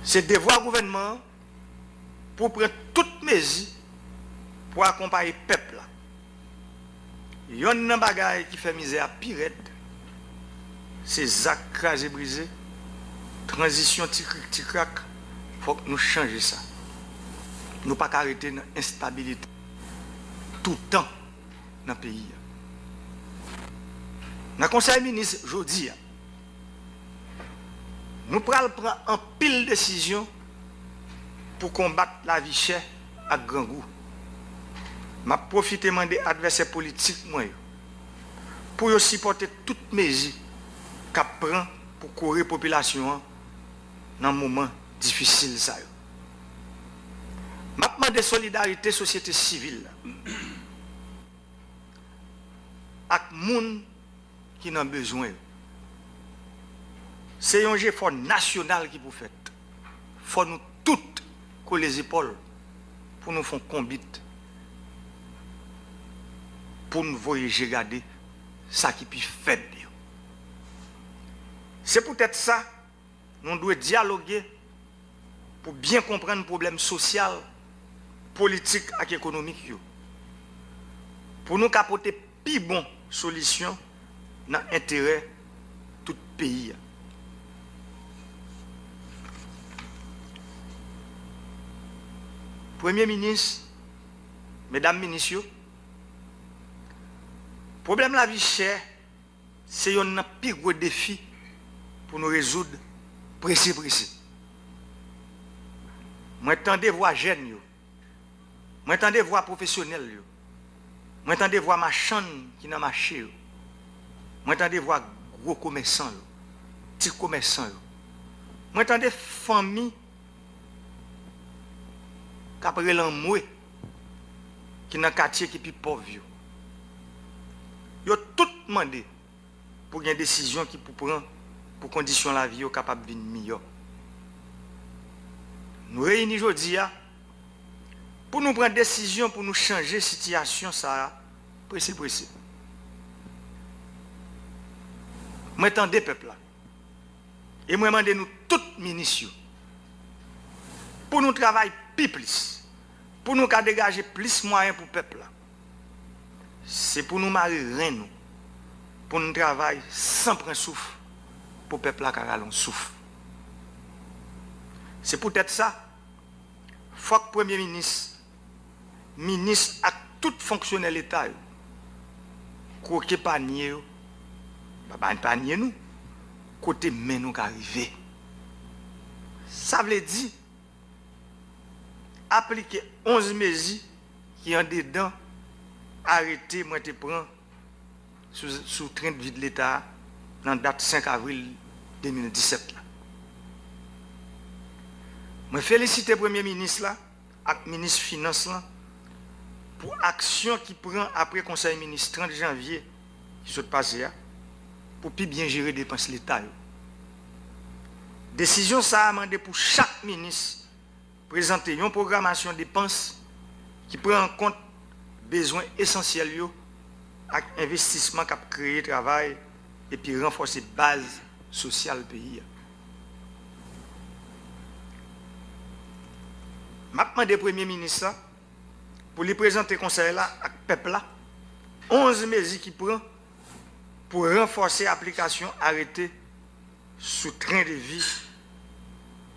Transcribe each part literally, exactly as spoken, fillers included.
Se devwa gouvènman an pou pran tout mezi pou akonpaye pèp la. Yonn nan bagay ki fè mizè a pi rèd, se zak kraze brize, tranzisyon ti krik ti krak, fòk nou chanje sa. Nou pa ka rete nan enstabilite toutan nan peyi a. Nan konsèy minis jodi a, nou pral pran anpil desizyon pou konbat lavi chè ak grangou. M ap pwofite mande advèsè politik mwen yo pou yo sipòte tout mezi k ap pran pou kore popilasyon an nan moman difisil sa yo. M ap mande solidarite sosyete sivil la ak moun ki nan bezwen yo. Se yon jefò nasyonal ki pou fèt. Fò nou tout kole zepòl pou nou fè yon konbit, pou n voye je gade sa ki pi fèb yo. Se poutèt sa, nou dwe dyaloge pou byen konprann pwoblèm sosyal, politik ak ekonomik yo, pou nou ka pote pi bon solisyon nan enterè tout peyi a. Premye minis, medam minis yo, pwoblèm lavi chè se yonn nan pi gwo defi pou nou rezoud prese prese. Mwen tande vwa jèn yo. Mwen tande vwa pwofesyonèl yo. Mwen tande vwa machann ki nan mache yo. Mwen tande vwa gwo komèsan yo, ti komèsan yo. Mwen tande fanmi k ap rele anmwe ki nan katye ki pi pòv yo. Yo tout mande pou gen desizyon ki pou pran pou kondisyon lavi yo kapab vin miyò. Nou reyini jodi a pou nou pran desizyon pou nou chanje sitiyasyon sa a prese prese. Mwen tande pèp la. E mwen mande nou tout minis yo pou nou travay pi plis, pou nou ka degaje plis mwayen pou pèp la. Se pou nou mare ren nou, pou n travay san pran souf, pou pèp la ka rale yon souf. Se poutèt sa, fòk premye minis, minis ak tout fonksyonè leta yo kwoke panye yo, pa panye nou, kote men nou ka rive. Sa vle di, aplike onz mezi ki andedan arete mwen te pran sou, sou tren de vi de leta a nan dat senk avril de mil disèt la. Mwen felisite premye minis la ak minis finans lan pou aksyon ki pran apre konsèy minis trant janvye ki sot pase a pou pi byen jere depans leta yo. Desizyon sa a mande pou chak minis prezante yon pwogramasyon depans ki pran an kont bezwen esansyèl yo ak envestisman k ap kreye travay epi ranfòse baz sosyal peyi a. M ap mande premye minis la pou li prezante konsèy la ak pèp la onz mezi ki pran pou ranfòse aplikasyon arete sou tren de vi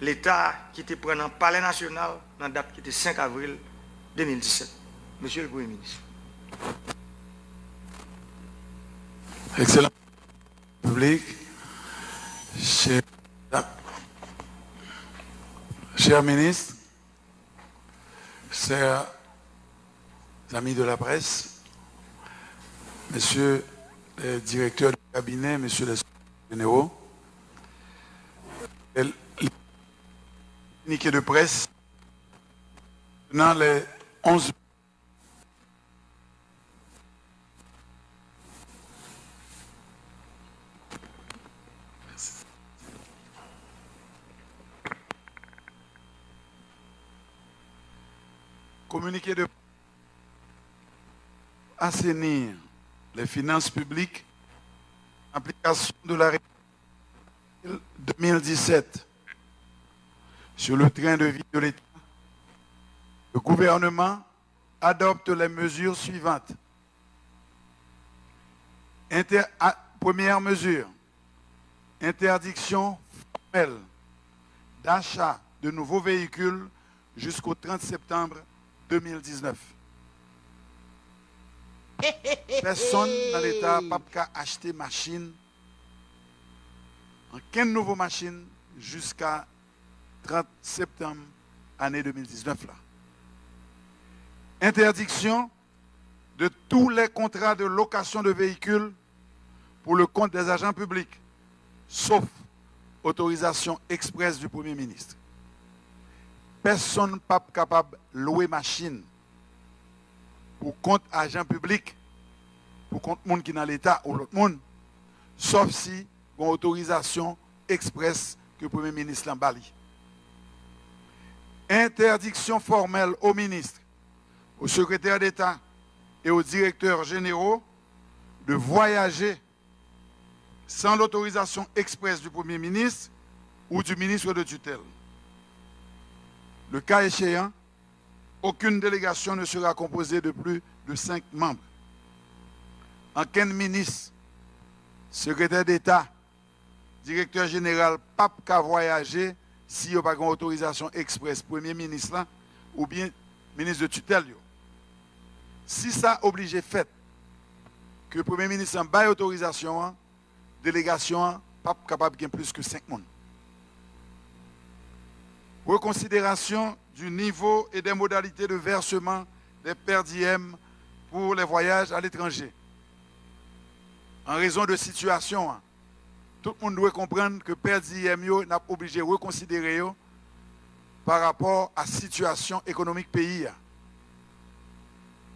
leta a ki te pran nan Palè Nasyonal nan dat ki te senk avril de mil disèt. Mesye le Premye Minis. Excellent. Public, chers, chers ministres, chers amis de la presse, messieurs les directeurs de cabinet, messieurs les secrétaires généraux, le communiqué de presse concernant les onze Communiqué de assainir les finances publiques, application de la règle deux mille dix-sept. sur le train de vie de l'État, le gouvernement adopte les mesures suivantes. Inter- a- première mesure, interdiction formelle d'achat de nouveaux véhicules jusqu'au trente septembre deux mille dix-neuf. Pèsonn nan Leta p ap ka achte machin, ankenn nouvo machin, jiska trant septanm ane de mil diznèf la. Interdiction de tous les contrats de location de véhicules pour le compte des agents publics, sauf autorisation expresse du Premier ministre. Pèsonn p ap kapab lwe machin pou kont ajan piblik, pou kont moun ki nan Leta ou lòt moun, sòf si gen otorizasyon eksprès ke Premye Minis lan ba li. Interdiction formelle aux ministres, aux secrétaires d'État et aux directeurs généraux de voyager sans l'autorisation expresse du Premier ministre ou du ministre de tutelle. Le cas échéant, aucune délégation ne sera composée de plus de cinq membres. Ankenn minis, sekretè deta, direktè jeneral p ap ka vwayaje si yo pa gen otorizasyon eksprès Premye Minis lan oubyen minis de titèl yo. Si sa oblije fèt, ke Premye Minis lan bay otorizasyon an, delegasyon an p ap kapab gen plis ke senk moun. Reconsidération du niveau et des modalités de versement des per diem pour les voyages à l'étranger. An rezon de sitiyasyon an, tout moun dwe konprann ke per diem yo, n ap oblije rekonsidere yo pa rapò a sitiyasyon ekonomik peyi a.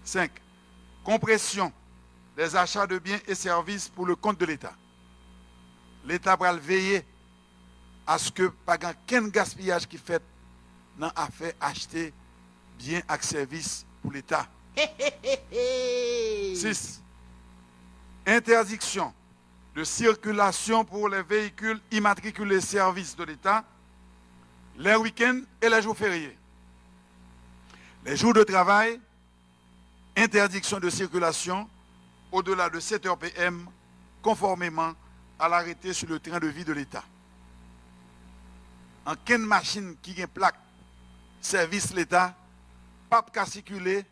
Senk, compression des achats de biens et services pour le compte de l'État. Leta pral veye aske pa gen kenn gaspiyaj ki fèt nan afè achte byen ak sèvis pou Leta. Sis, interdiction de circulation pour les véhicules immatriculés service de l'État les week-ends et les jours fériés. Les jours de travail, interdiction de circulation au-delà de sept heures P M, conformément à l'arrêté sur le train de vie de l'État. Ankenn machin ki gen plak sèvis Leta p ap ka sikile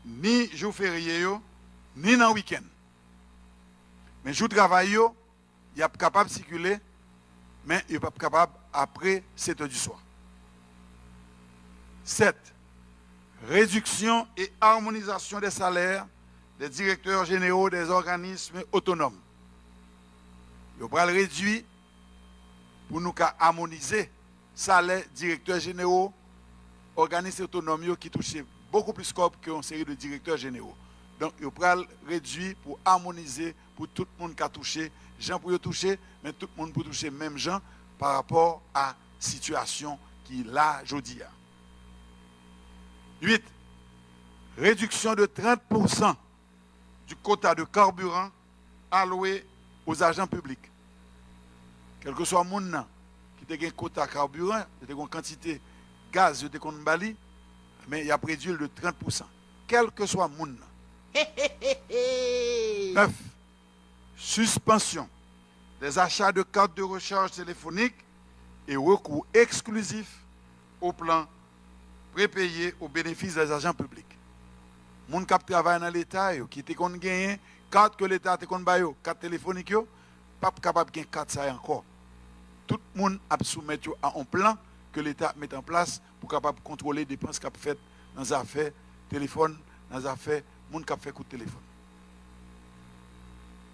ni jou ferye yo, ni nan wikenn. Men jou travay yo, y ap kapab sikile, men yo p ap kapab apre sèt è di swa. Sèt, réduction et harmonisation des salaires des directeurs généraux des organismes autonomes. Yo pral redui pou nou ka amonize salè direktè jenero òganis otonòm yo ki touche bokou plis kòb ke yon seri de direktè jenero. Donk, yo pral redui pou amonize pou tout moun ka touche jan pou yo touche, men tout moun pou touche menm jan pa rapò a sitiyasyon ki la jodi a. Uit, réduction de trente pour cent du quota de carburant alloué aux agents publics. Kèlkeswa moun nan ki te gen kota kabiran, yo te gen yon kantite gaz yo te konn ba li, men y ap redui l de trant pousan. Kèlkeswa moun nan. Nèf, suspension des achats de cartes de recharge téléphonique et recours exclusif au plan prépayé au bénéfice des agents publics. Moun k ap travay nan Leta yo, ki te konn genyen kat ke Leta te konn ba yo, kat telefonik yo, p ap kapab gen kat sa yo ankò. Tout moun ap soumèt yo a yon plan ke Leta ap met an plas pou kapab kontwole depans k ap fèt nan zafè telefòn, nan zafè moun k ap fè kout telefòn.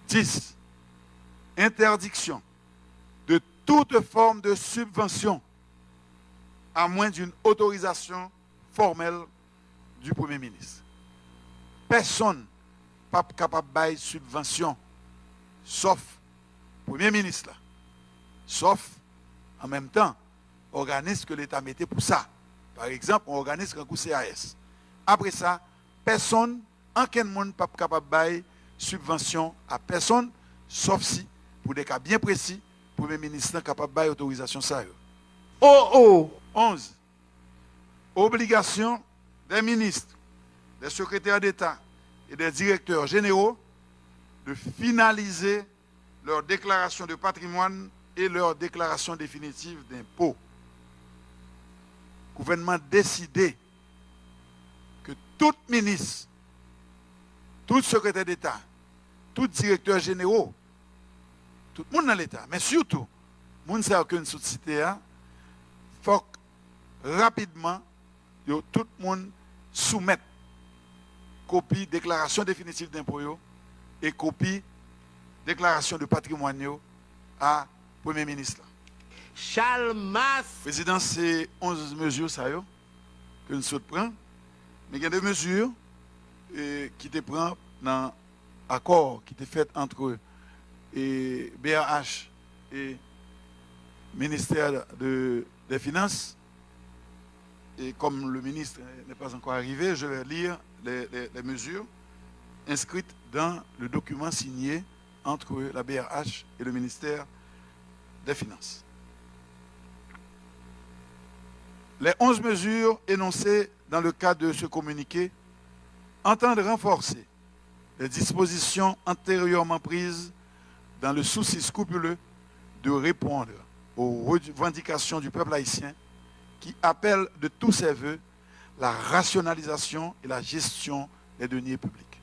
Dis, interdiction de toute forme de subvention à moins d'une autorisation formelle du Premier ministre. Pèsonn p ap kapab bay sibvansyon, sòf Premye Minis la, sòf, an menm tan, òganis ke Leta mete pou sa. Pa egzanp, yon òganis tankou C A S. Apre sa, pèsonn, ankenn moun p ap kapab bay sibvansyon a pèsonn, sòf si, pou de ka byen presi, Premye Minis lan kapab bay otorizasyon sa yo. O O. Onz. Obligation des ministres, des secrétaires d'État et des directeurs généraux de finaliser leur déclaration de patrimoine et leur déclaration définitive d'impôt. Gouvènman deside ke tout minis, tout sekretè deta, tout direktè jenero, tout moun nan Leta, men sitou moun sa yo ke n sot site a, fòk rapidman yo tout moun soumèt kopi deklarasyon definitif denpo yo e kopi deklarasyon de patrimwàn yo a Premye Minis la. Chalmas. Prezidan, se onz mezi sa yo ke n sot pran, men gen de mezi, e, ki te pran nan akò ki te fèt ant, e, B R H e ministè de, des Finances. Et comme le ministre n'est pas encore arrivé, je vais lire les, les, les mesures inscrites dans le document signé entre la B R H et le ministère des Finances. Les onze mesures énoncées dans le cadre de ce communiqué entendent renforcer les dispositions antérieurement prises dans le souci scrupuleux de répondre aux revendications du peuple haïtien qui appelle de tous ses vœux la rationalisation et la gestion des deniers publics.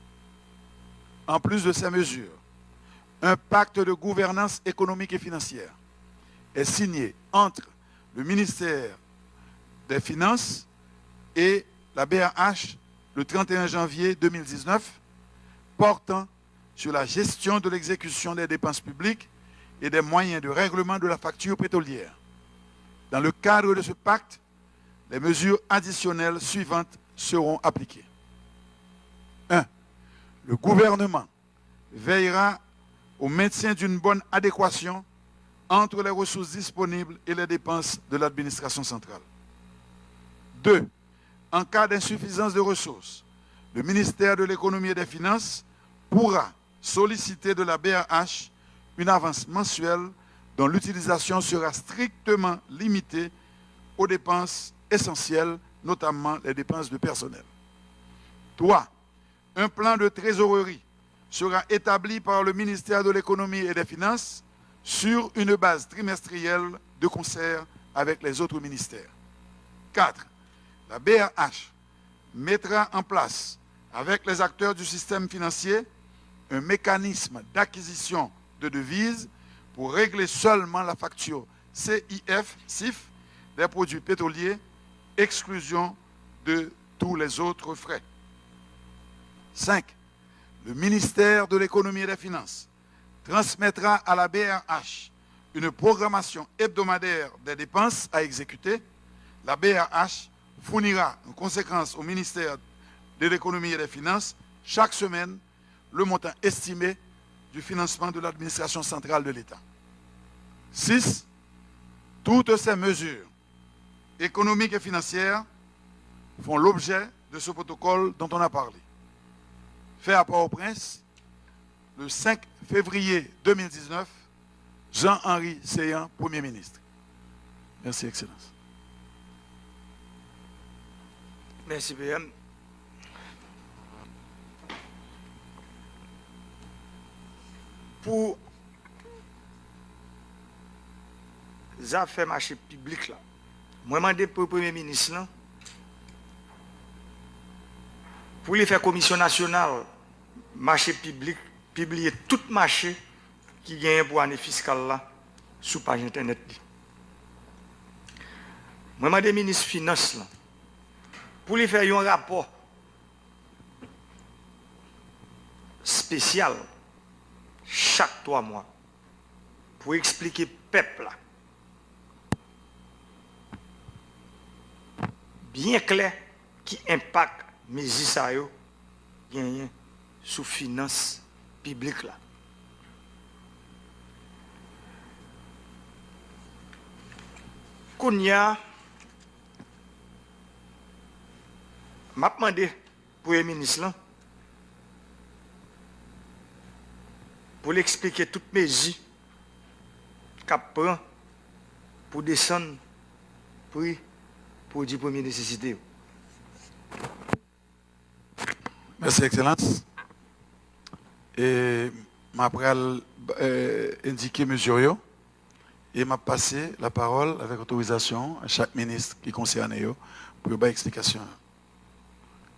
En plus de ces mesures, un pacte de gouvernance économique et financière est signé entre le ministère des Finances et la B R H le trente et un janvier deux mille dix-neuf portant sur la gestion de l'exécution des dépenses publiques et des moyens de règlement de la facture pétrolière. Dans le cadre de ce pacte, les mesures additionnelles suivantes seront appliquées. Un. Le gouvernement veillera au maintien d'une bonne adéquation entre les ressources disponibles et les dépenses de l'administration centrale. Deux. En cas d'insuffisance de ressources, le ministère de l'Économie et des Finances pourra solliciter de la B R H une avance mensuelle dont l'utilisation sera strictement limitée aux dépenses essentielles, notamment les dépenses de personnel. Trois. Un plan de trésorerie sera établi par le ministère de l'Économie et des Finances sur une base trimestrielle de concert avec les autres ministères. Quatre. La B R H mettra en place, avec les acteurs du système financier, un mécanisme d'acquisition de devises pour régler seulement la facture C I F, C I F des produits pétroliers, exclusion de tous les autres frais. Cinq. Le ministère de l'Économie et des Finances transmettra à la B R H une programmation hebdomadaire des dépenses à exécuter. La B R H fournira en conséquence au ministère de l'Économie et des Finances chaque semaine le montant estimé du financement de l'administration centrale de l'État. Six. Toutes ces mesures économiques et financières font l'objet de ce protocole dont on a parlé. Fait à Port-au-Prince, le cinq février deux mille dix-neuf, Jean-Henry Céant, Premye Minis. Mèsi, Ekselans. Mèsi, P M. Pou zafè mache piblik la, mwen mande pou Premye Minis lan, pou li fè Komisyon Nasyonal Mache Piblik pibliye tout mache ki genyen pou ane fiskal la sou paj entènèt li. Mwen mande Minis Finans lan pou li fè yon rapò espesyal chak twa mwa pou eksplike pèp la byen klè ki enpak mezi sa yo genyen sou finans piblik la. Kounye a, m ap mande Premye Minis lan pou l eksplike tout mezi k ap pran pou desann pri pwodui premye nesesite yo. Mèsi, Ekselans. E m ap pral eh, endike mezi yo e m ap pase lapawòl avèk otorizasyon a chak minis ki konsène yo pou yo bay eksplikasyon yo.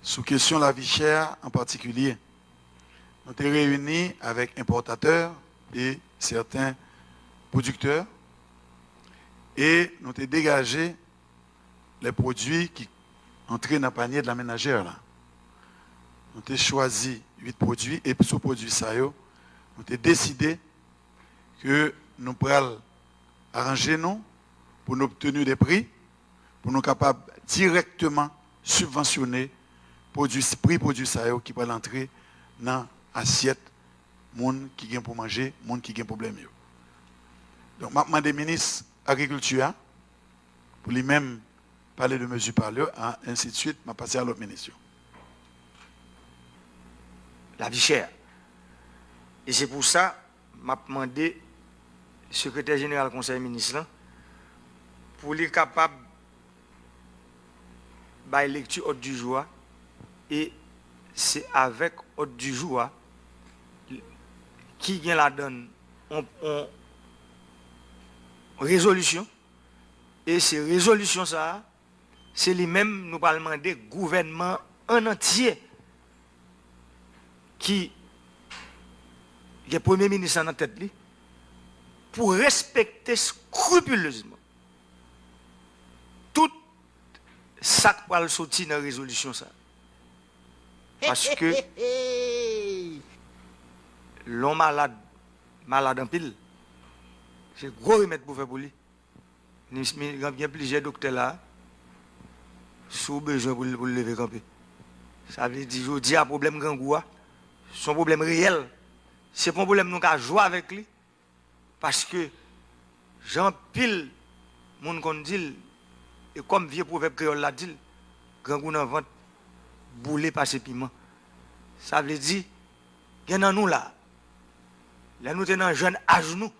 Sou kesyon lavi chè a an patikilye, nou te reyini avèk enpòtatè e sèten pwodiktè e nou te degaje lè pwodui ki antre nan panye de la menajè la. Nou te chwazi uit pwodui e sou pwodui sa yo, nou te deside ke nou pral aranje nou pou nou obteni de pri pou nou kapab dirèkteman sibvansyone pwodui, pri pwodui sa yo ki pral antre nan asyèt moun ki gen pou manje, moun ki gen pwoblèm yo. Donk, m ap mande minis agrikilti a pou li menm pale de mezi pa yo, ensidswit, m ap pase a lòt minis yo. Lavi chè a. E se pou sa, m ap mande Sekretè Jeneral Konsèy Minis lan pou li kapab bay lekti òd di jou a, e se avèk òd di jou a ki gen ladan l yon, yon rezolisyon, e se rezolisyon sa a, se li menm nou pral mande gouvènman an antye ki gen premye minis lan nan tèt li pou respekte skripilezman tout sa k pral soti nan rezolisyon sa. Paske lè yon malad malad anpil, se gwo remèd pou fè pou li. Gen plizyè doktè la, si w bezwen pou l leve kanpe. Sa vle di, jodi a, pwoblèm grangou a, se yon pwoblèm reyèl. Se pa yon pwoblèm nou ka jwe avèk li, paske jan anpil moun konn di l, e kòm vye pwovèb kreyòl la di l, grangou nan vant boule pase piman. Sa vle di, gen nan nou la, lè nou te nan jèn aj nou,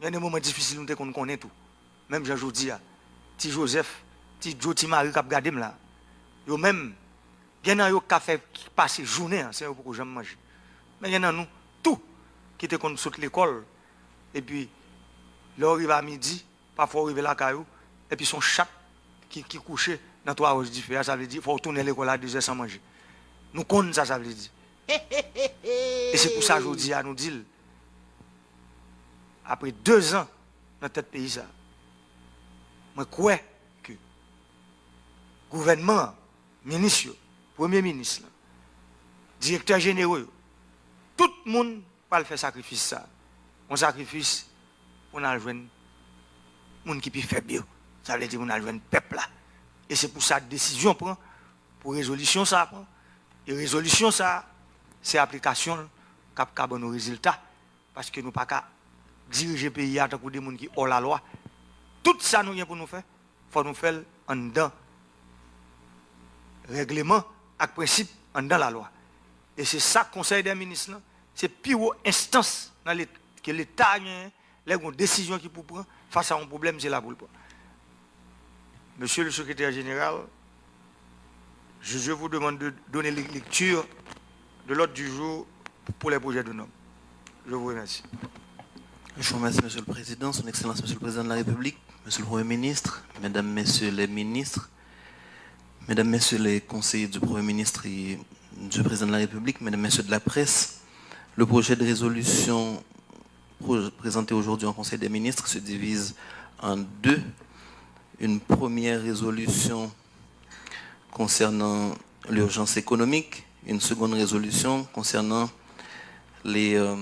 gen de moman difisil nou te konn konnen tou. Menm jan jodi a, ti Jozèf, ti Djo, ti Mari k ap gade m la, yo menm, gen nan yo k ka fè pase jounen an san yo poko janm manje. Men gen nan nou tou ki te konn sot lekòl, epi lè w rive a midi, pafwa w rive lakay ou, epi se yon chat ki, ki kouche nan twa wòch dife a, sa vle di fò w tounen lekòl a dezè san manje. Nou konn sa sa vle di. E se pou sa jodi a nou di l, apre dezan nan tèt peyi sa, mwen kwè ke gouvènman an, minis yo, premye minis lan, direktè jenero yo, tout moun pral fè sakrifis sa. Yon sakrifis pou n al jwenn moun ki pi fèb yo. Sa vle di pou n al jwenn pèp la. E se pou sa desizyon pran, pou rezolisyon sa pran. E rezolisyon sa, se aplikasyon l k ap ka ban nou rezilta. Paske nou pa ka dirije peyi a tankou de moun ki òlalwa. Tout sa nou gen pou nou fè, fò nou fè l anndan règleman ak prensip, anndan lalwa. E se sa Konsèy dè Minis lan, se pi wo enstans nan Let, ke Leta genyen, lè gen yon desizyon ki pou pran fas a yon pwoblèm, se la pou l pran. Monsieur le secrétaire général, je, je vous demande de donner lecture de l'ordre du jour pour les projets de normes. Je vous remercie. Je vous remercie, Monsieur le Président. Son Excellence, Monsieur le Président de la République, Monsieur le Premier ministre, Mesdames, Messieurs les ministres, Mesdames, Messieurs les conseillers du Premier ministre et du Président de la République, Mesdames, Messieurs de la presse, le projet de résolution pro- présenté aujourd'hui en Conseil des ministres se divise en deux. Une première résolution concernant l'urgence économique, une seconde résolution concernant les, euh,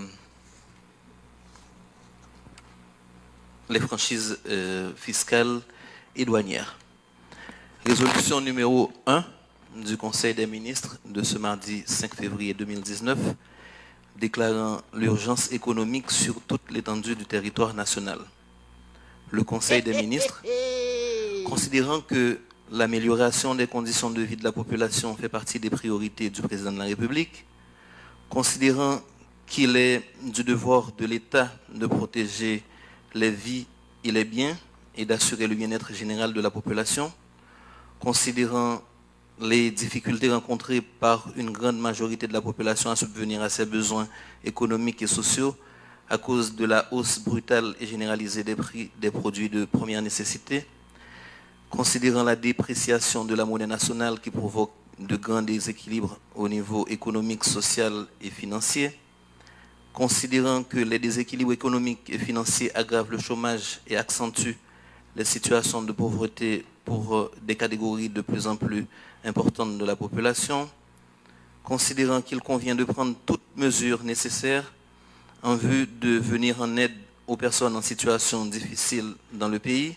les franchises euh, fiscales et douanières. Résolution numéro un du Conseil des ministres de ce mardi cinq février deux mille dix-neuf, déclarant l'urgence économique sur toute l'étendue du territoire national. Le Conseil des ministres, considérant que l'amélioration des conditions de vie de la population fait partie des priorités du président de la République, considérant qu'il est du devoir de l'État de protéger les vies et les biens, et d'assurer le bien-être général de la population, considérant les difficultés rencontrées par une grande majorité de la population à subvenir à ses besoins économiques et sociaux à cause de la hausse brutale et généralisée des prix des produits de première nécessité, considérant la dépréciation de la monnaie nationale qui provoque de grands déséquilibres au niveau économique, social et financier, considérant que les déséquilibres économiques et financiers aggravent le chômage et accentuent les situations de pauvreté pour euh, des catégories de plus en plus importantes de la population, considérant qu'il convient de prendre toutes mesures nécessaires en vue de venir en aide aux personnes en situation difficile dans le pays,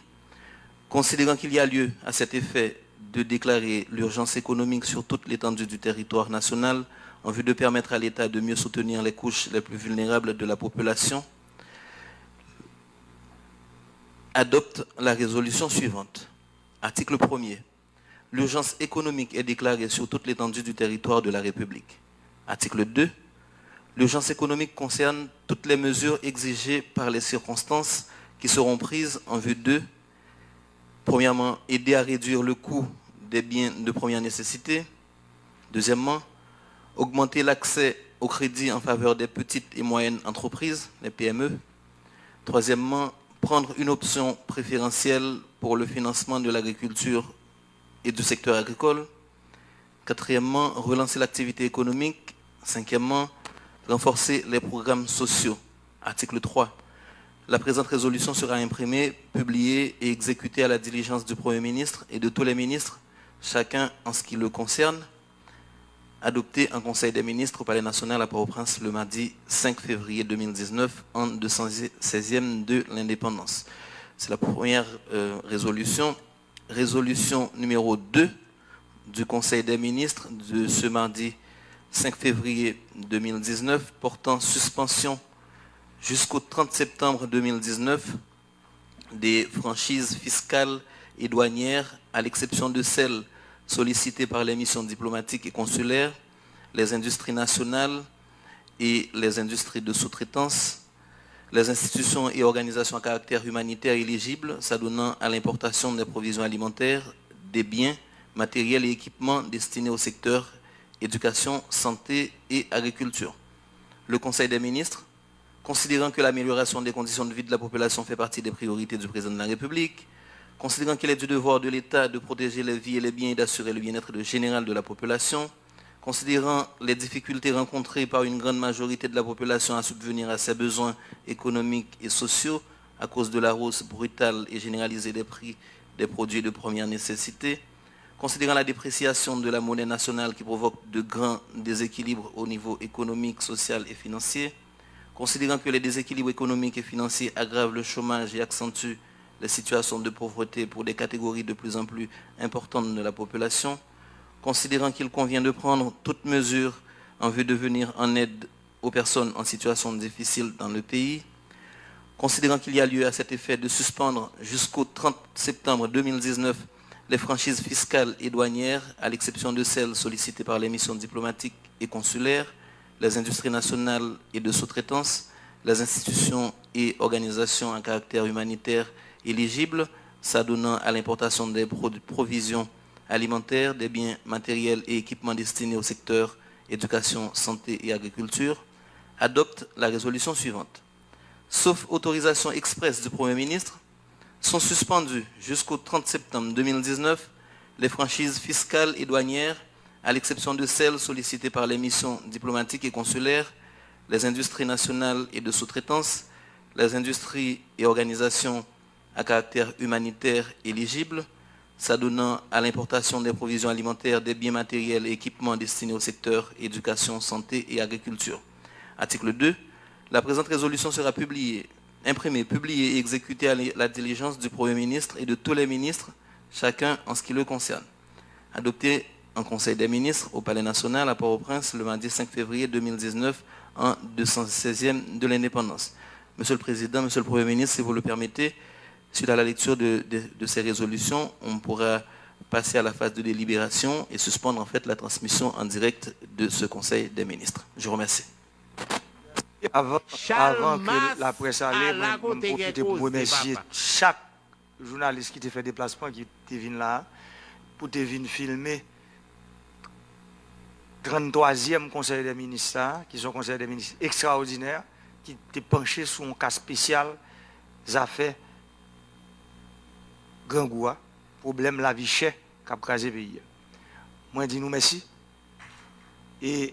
considérant qu'il y a lieu à cet effet de déclarer l'urgence économique sur toute l'étendue du territoire national en vue de permettre à l'État de mieux soutenir les couches les plus vulnérables de la population, adopte la résolution suivante. Article premier. L'urgence économique est déclarée sur toute l'étendue du territoire de la République. Article deux. L'urgence économique concerne toutes les mesures exigées par les circonstances qui seront prises en vue de, premièrement, aider à réduire le coût des biens de première nécessité. Deuxièmement, augmenter l'accès au crédit en faveur des petites et moyennes entreprises, les P M E. Troisièmement, prendre une option préférentielle pour le financement de l'agriculture et du secteur agricole. Quatrièmement, relancer l'activité économique. Cinquièmement, renforcer les programmes sociaux. Article trois. La présente résolution sera imprimée, publiée et exécutée à la diligence du Premier ministre et de tous les ministres, chacun en ce qui le concerne, adoptée en Conseil des ministres au Palais national à Port-au-Prince le mardi cinq février deux mille dix-neuf, an deux cent seizième de l'indépendance. C'est la première euh, résolution. Résolution numéro deux du Conseil des ministres de ce mardi cinq février deux mille dix-neuf portant suspension jusqu'au trente septembre deux mille dix-neuf des franchises fiscales et douanières, à l'exception de celles sollicitées par les missions diplomatiques et consulaires, les industries nationales et les industries de sous-traitance, les institutions et organisations à caractère humanitaire éligibles s'adonnant à l'importation des provisions alimentaires, des biens, matériels et équipements destinés au secteur éducation, santé et agriculture. Le Conseil des ministres, considérant que l'amélioration des conditions de vie de la population fait partie des priorités du président de la République, considérant qu'il est du devoir de l'État de protéger les vies et les biens et d'assurer le bien-être de- général de la population, considérant les difficultés rencontrées par une grande majorité de la population à subvenir à ses besoins économiques et sociaux à cause de la hausse brutale et généralisée des prix des produits de première nécessité, considérant la dépréciation de la monnaie nationale qui provoque de grands déséquilibres au niveau économique, social et financier, considérant que les déséquilibres économiques et financiers aggravent le chômage et accentuent les situations de pauvreté pour des catégories de plus en plus importantes de la population, considérant qu'il convient de prendre toute mesure en vue de venir en aide aux personnes en situation difficile dans le pays, considérant qu'il y a lieu à cet effet de suspendre jusqu'au trente septembre deux mille dix-neuf les franchises fiscales et douanières, à l'exception de celles sollicitées par les missions diplomatiques et consulaires, les industries nationales et de sous-traitance, les institutions et organisations à caractère humanitaire éligibles s'adonnant à l'importation des pro- provisions alimentaires, des biens matériels et équipements destinés au secteur éducation, santé et agriculture, adopte la résolution suivante. Sauf autorisation expresse du Premier ministre, sont suspendues jusqu'au trente septembre deux mille dix-neuf les franchises fiscales et douanières, à l'exception de celles sollicitées par les missions diplomatiques et consulaires, les industries nationales et de sous-traitance, les industries et organisations à caractère humanitaire éligibles, s'adonnant à l'importation des provisions alimentaires, des biens matériels et équipements destinés au secteur éducation, santé et agriculture. Article deux. La présente résolution sera publiée, imprimée, publiée et exécutée à la diligence du Premier ministre et de tous les ministres, chacun en ce qui le concerne. Adoptée en Conseil des ministres au Palais national à Port-au-Prince le mardi cinq février deux mille dix-neuf, an deux cent seizième de l'indépendance. Monsieur le Président, Monsieur le Premier ministre, si vous le permettez, suite à la lecture de, de- de ces résolutions, on pourra passer à la phase de délibération et suspendre en fait la transmission en direct de ce Conseil des ministres. Je vous remercie. Avan, avan ke laprès ale, mwen, mwen pwofite pou m remèsye chak jounalis ki te fè deplasman, ki te vin la a, pou te vin filme tranntwazyèm konsèy dè minis sa a, ki se yon konsèy dè minis ekstraòdinè, ki te panche sou yon ka espesyal zafè grangou a, pwoblèm lavi chè k ap kraze peyi a. Mwen di nou mèsi. E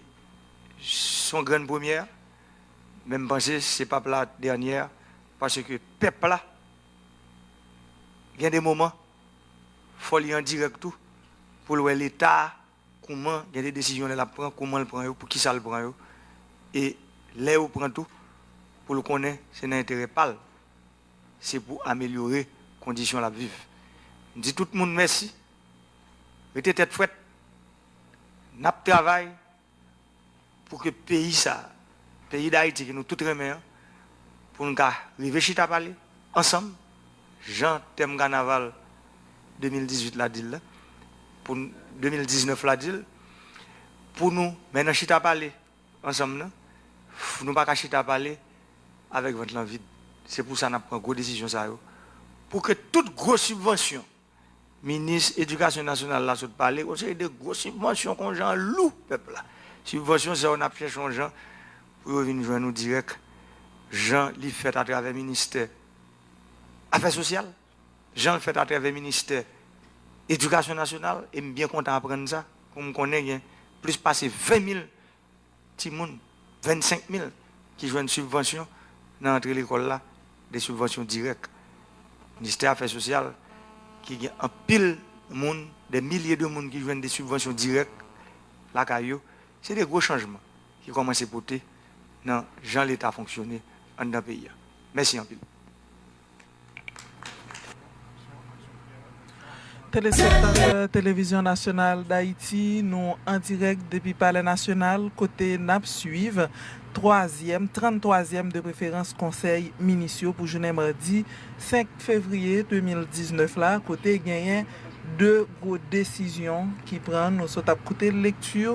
se yon grenn premyè, men m panse se p ap la dènyè, paske pèp la, gen de moman, fò li an dirèk tou, pou l wè Leta a, kouman, gen de desizyon lè l ap pran, kouman l pran yo, pou kisa l pran yo, e lè yo pran tou, pou l konnen se nan enterè pa l, se pou amelyore kondisyon l ap viv. M di tout moun mèsi, rete tèt frèt, n ap travay, pou ke peyi sa, peyi Dayiti ke nou tout renmen an, pou n ka rive chita pale ansanm, jan tèm kanaval de mil dizuit la di l la, pou n, de mil diznèf la di l, pou nou, men nan chita pale ansanm nan, f-, nou pa ka chita pale avèk vant lan vid. Se pou sa n ap pran gwo desizyon sa yo, pou ke tout gwo sibvansyon Minis Edikasyon Nasyonal la sot pale, yon seri de gwo sibvansyon kon jan lou pèp la. Sibvansyon sa yo n ap chèche yon jan pou yo vin jwenn nou dirèk, jan li fèt atravè ministè Afè Sosyal, jan l fèt atravè ministè Edikasyon Nasyonal, e m byen kontan aprann sa, pou m konnen gen plis pase ven mil timoun, vennsenk mil, ki jwenn sibvansyon nan rantre lekòl la, de sibvansyon dirèk. Ministè Afè Sosyal, ki gen anpil moun, de milye de moun ki jwenn de sibvansyon dirèk lakay yo, se de gwo chanjman ki kòmanse pote nan jan Leta fonksyone anndan peyi a. Mèsi anpil. Telespektatè Televizyon Nasyonal Dayiti, nou an dirèk depi Palè Nasyonal, kote n ap swiv twazyèm, tranntwazyèm de preferans Konsèy Minis yo pou jounen madi senk fevriye de mil diznèf la, kote genyen de gwo desizyon ki pran. Nou sot ap koute lekti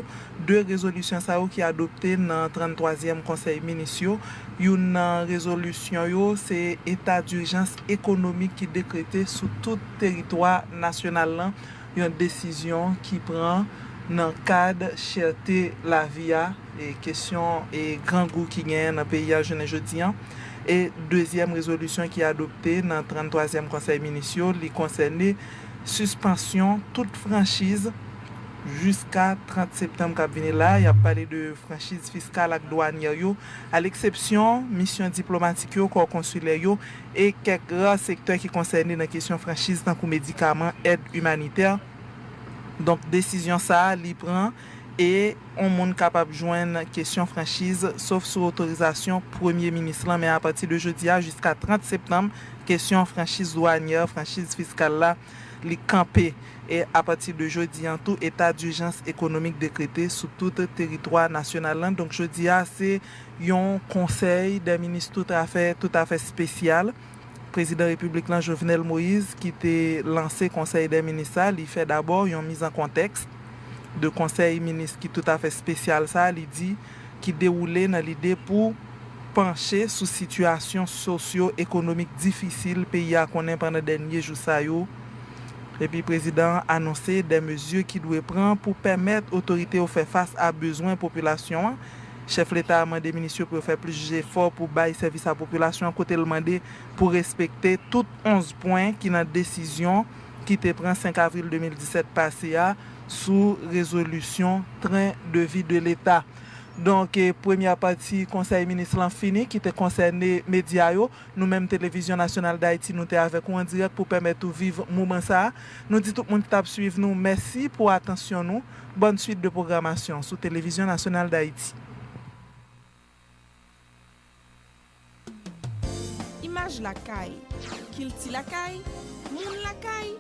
de rezolisyon sa yo ki adopte nan tranntwazyèm Konsèy Minis yo. Youn nan rezolisyon yo, se eta dijans ekonomik ki dekrete sou tout teritwa nasyonal lan, yon desizyon ki pran nan kad chète lavi a, e kesyon e grangou ki genyen nan peyi a jounen jodi an. E dezyèm rezolisyon ki adopte nan tranntwazyèm Konsèy Minis yo, li konsène sispansyon tout franchiz jiska trant septanm k ap vini la. Y ap pale de franchiz fiskal ak dwanyè yo, aleksepsyon misyon diplomatik yo, kò konsilè yo, e kèk ra sektè ki konsène nan kesyon franchiz, tankou medikaman, èd imanitè. Donk, desizyon sa a, li pran, e yon moun kapab jwenn kesyon franchiz, sof sou otorizasyon Premye Minis lan, men apati de jodi a jiska trant septanm, kesyon franchiz dwanyè, franchiz fiskal la, li kanpe. E apati de jodi an tou, eta dijans ekonomik dekrete sou tout teritwa nasyonal lan. Donk, jodi a, se yon konsèy dè minis toutafè, toutafè espesyal. Prezidan Repiblik lan, Jovenel Moïse, ki te lanse konsèy dè minis sa, li fè dabò yon miz an kontèks de konsèy minis ki toutafè espesyal sa, li di, ki dewoule nan lide pou panche sou sitiyasyon sosyo-ekonomik difisil peyi a konnen pandan dènye jou sa yo. Epi prezidan an anonse de mezi ki dwe pran pou pèmèt otorite yo fè fas a bezwen popilasyon an. Chèf Leta a mande minis yo pou yo fè plis jefò pou bay sèvis a popilasyon an, kote l mande pou respekte tout onz pwen ki nan desizyon ki te pran senk avril de mil disèt pase a sou rezolisyon tren de vi de Leta. Donk, eh, premyè pati Konsèy Minis lan fini, ki te konsène medya yo. Nou menm, Televizyon Nasyonal Dayiti, nou te avèk ou an dirèk pou pèmèt ou viv moman sa a. Nou di tout moun ki t ap swiv nou, mèsi pou atansyon nou. Bòn swit de pwogramasyon sou Televizyon Nasyonal Dayiti. Imaj lakay, kilti lakay, moun lakay,